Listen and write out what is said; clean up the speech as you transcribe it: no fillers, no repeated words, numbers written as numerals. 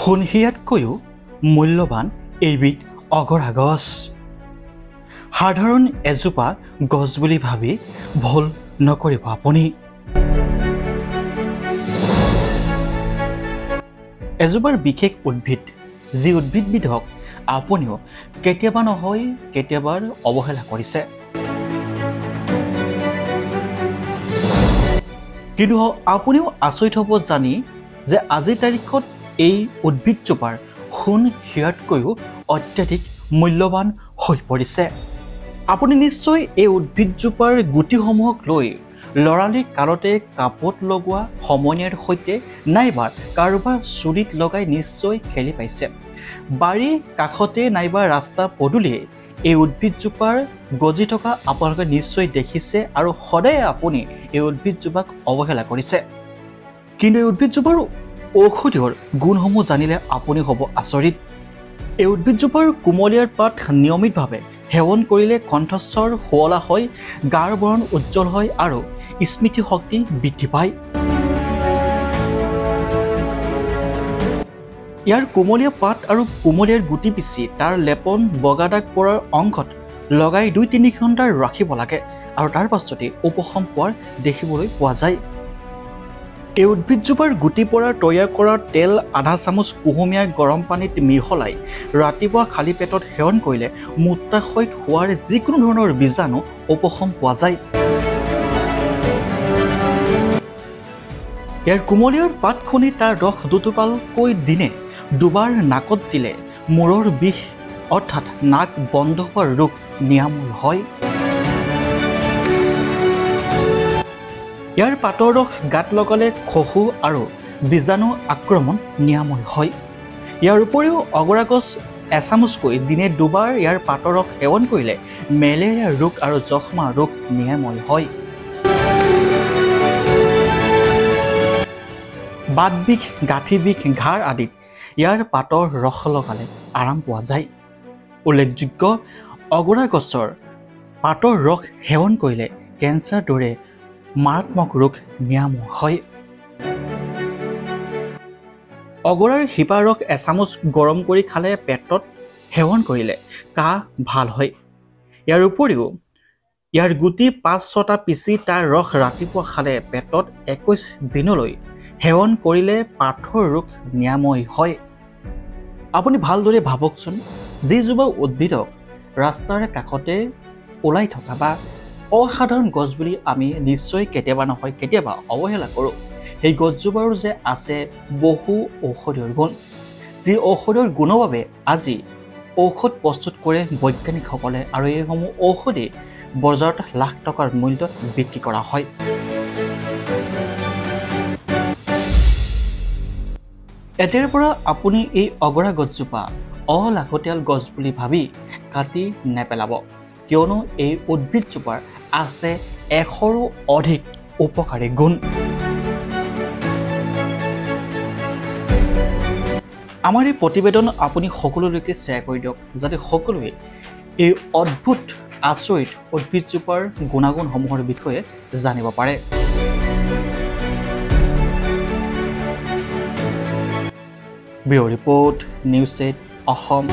সোণসিয়াতকৈও মূল্যৱান এইবিধ অগৰা গছ। সাধাৰণ এজোপা গছ বুলি ভাবি ভুল নকৰিব আপুনি। এজোপাৰ বিশেষ উদ্ভিদ, যি উদ্ভিদবিধক আপুনিও কেতিয়াবা নহয় কেতিয়াবা অৱহেলা কৰিছে, কিন্তু আপুনিও আচৰিত হ'ব জানি যে আজিৰ তাৰিখত এই উদ্ভিদজোপাৰ সোণ হীৰাতকৈও অত্যাধিক মূল্যৱান হৈ পৰিছে। আপুনি নিশ্চয় এই উদ্ভিদজোপাৰ গুটিসমূহক লৈ ল'ৰালি কালতে কাপত লগোৱা সমনীয়াৰ সৈতে নাইবা কাৰোবাৰ চুলিত লগাই নিশ্চয় খেলি পাইছে। বাৰীৰ কাষতে নাইবা ৰাস্তা পদূলিয়ে এই উদ্ভিদজোপাৰ গজি থকা আপোনালোকে নিশ্চয় দেখিছে আৰু সদায় আপুনি এই উদ্ভিদজোপাক অৱহেলা কৰিছে। কিন্তু এই উদ্ভিদজোপাৰ ঔষধীয় গুণসমূহ জানিলে আপুনি হ'ব আচৰিত। এই উদ্ভিদজোপাৰ কুমলীয়াৰ পাত নিয়মিতভাৱে সেৱন কৰিলে কণ্ঠস্বৰ শুৱলা হয়, গাৰ বৰণ উজ্জ্বল হয় আৰু স্মৃতিশক্তি বৃদ্ধি পায়। ইয়াৰ কুমলীয়া পাত আৰু কুমলীয়াৰ গুটি পিচি তাৰ লেপন বগা দাগ পৰাৰ অংশত লগাই 2-3 ঘণ্টা ৰাখিব লাগে আৰু তাৰ পাছতেই উপশম পোৱাৰ দেখিবলৈ পোৱা যায়। এই উদ্ভিদজোপাৰ গুটি পৰা তৈয়াৰ কৰা তেল আধা চামুচ কুহুমীয়া গৰম পানীত মিহলাই ৰাতিপুৱা খালী পেটত সেৱন কৰিলে মূত্ৰাশয়ত হোৱাৰ যিকোনো ধৰণৰ বীজাণু উপশম পোৱা যায়। ইয়াৰ কুমলীয়াৰ পাত খুন্দি তাৰ ৰস দুটোপালকৈ দিনে দুবাৰ নাকত দিলে মূৰৰ বিষ অৰ্থাৎ নাক বন্ধ হোৱাৰ ৰোগ নিৰাময় হয়। ইয়াৰ পাতৰ ৰস গাত লগালে খহু আৰু বীজাণু আক্ৰমণ নিৰাময় হয়। ইয়াৰ উপৰিও অগৰা গছ এচামুচকৈ দিনে দুবাৰ ইয়াৰ পাতৰ ৰস সেৱন কৰিলে মেলেৰিয়া ৰোগ আৰু যক্ষ্মা ৰোগ নিৰাময় হয়। বাত বিষ, গাঁঠি বিষ, ঘাঁৰ আদিত ইয়াৰ পাতৰ ৰস লগালে আৰাম পোৱা যায়। উল্লেখযোগ্য অগৰা গছৰ পাতৰ ৰস সেৱন কৰিলে কেঞ্চাৰ দৰে মাৰাত্মক ৰোগ নিৰাময় হয়। অগৰাৰ শিপাৰ ৰস এচামুচ গৰম কৰি খালে পেটত সেৱন কৰিলে কাহ ভাল হয়। ইয়াৰ উপৰিও ইয়াৰ গুটি 5-6টা পিচি তাৰ ৰস ৰাতিপুৱা খালে পেটত 21 দিনলৈ সেৱন কৰিলে পাথৰ ৰোগ নিৰাময় হয়। আপুনি ভালদৰে ভাবকচোন, যিজোপা উদ্ভিদক ৰাস্তাৰ কাষতে ওলাই থকা বা অসাধাৰণ গছ বুলি আমি নিশ্চয় কেতিয়াবা নহয় কেতিয়াবা অৱহেলা কৰোঁ, সেই গছজোপাৰো যে আছে বহু ঔষধীয় গুণ, যি ঔষধৰ গুণৰ বাবে আজি ঔষধ প্ৰস্তুত কৰে বৈজ্ঞানিকসকলে আৰু এইসমূহ ঔষধেই বজাৰত লাখ টকাৰ মূল্যত বিক্ৰী কৰা হয়। এতিয়াৰ পৰা আপুনি এই অগৰা গছজোপা অলাগতিয়াল গছ বুলি ভাবি কাটি নেপেলাব, কিয়নো এই উদ্ভিদজোপাৰ আছে 100ৰো অধিক উপকাৰী গুণ। আমাৰ এই প্ৰতিবেদন আপুনি সকলোলৈকে শ্বেয়াৰ কৰি দিয়ক, যাতে সকলোৱে এই অদ্ভুত আচৰিত উদ্ভিদজোপাৰ গুণাগুণসমূহৰ বিষয়ে জানিব পাৰে। Bureau report, news 8 Assam.